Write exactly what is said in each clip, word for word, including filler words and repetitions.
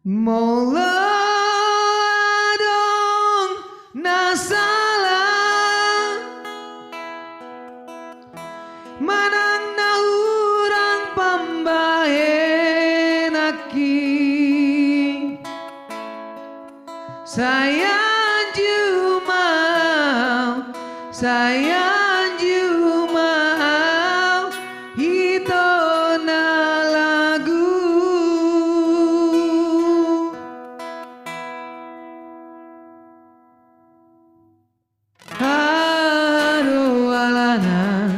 Molo adong na sala manang na hurang pambahenanki, sai anju ma au, sai anju ma au, ito na lagu. Aha do alana,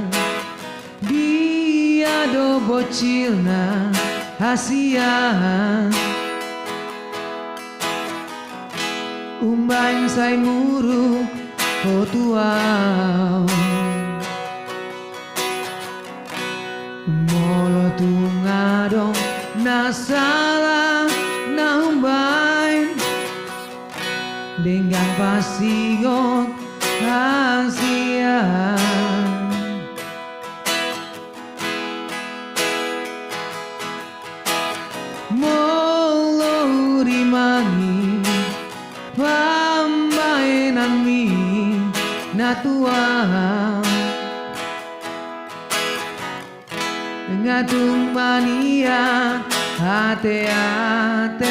dia do bocilna hasian, umbahen sai muruk ho tu au. Molo tung adong na sala na umbahen, denggan pasingot hasian. Molo urimangi pambahenanmi na tu au, nga tung maniat ateateki.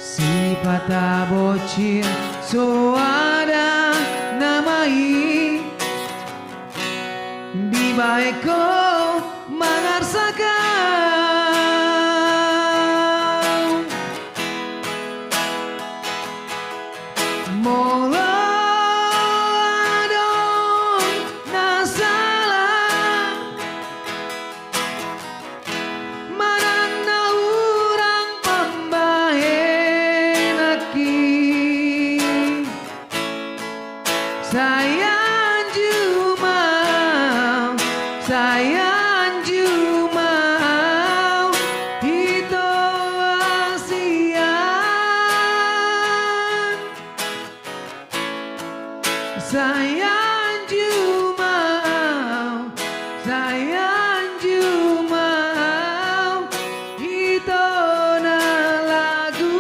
Sipata bocil so ada nama i, dibahen ho mangarsak au. Molo adong na sala manang na hurang pambahenanki, sai anju ma au, sai anju ma au, ito hasian. Sai anju ma au, sai anju ma au, ito na lagu.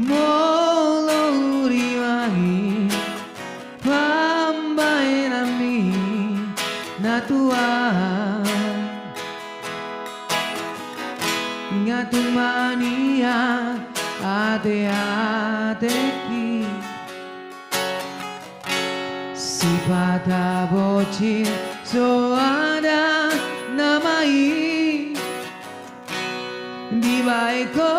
Molo urimangi pambahenanmi na tu au, nga tung maniat ateateki. Sipata bocil so ada nama i, dibahen ho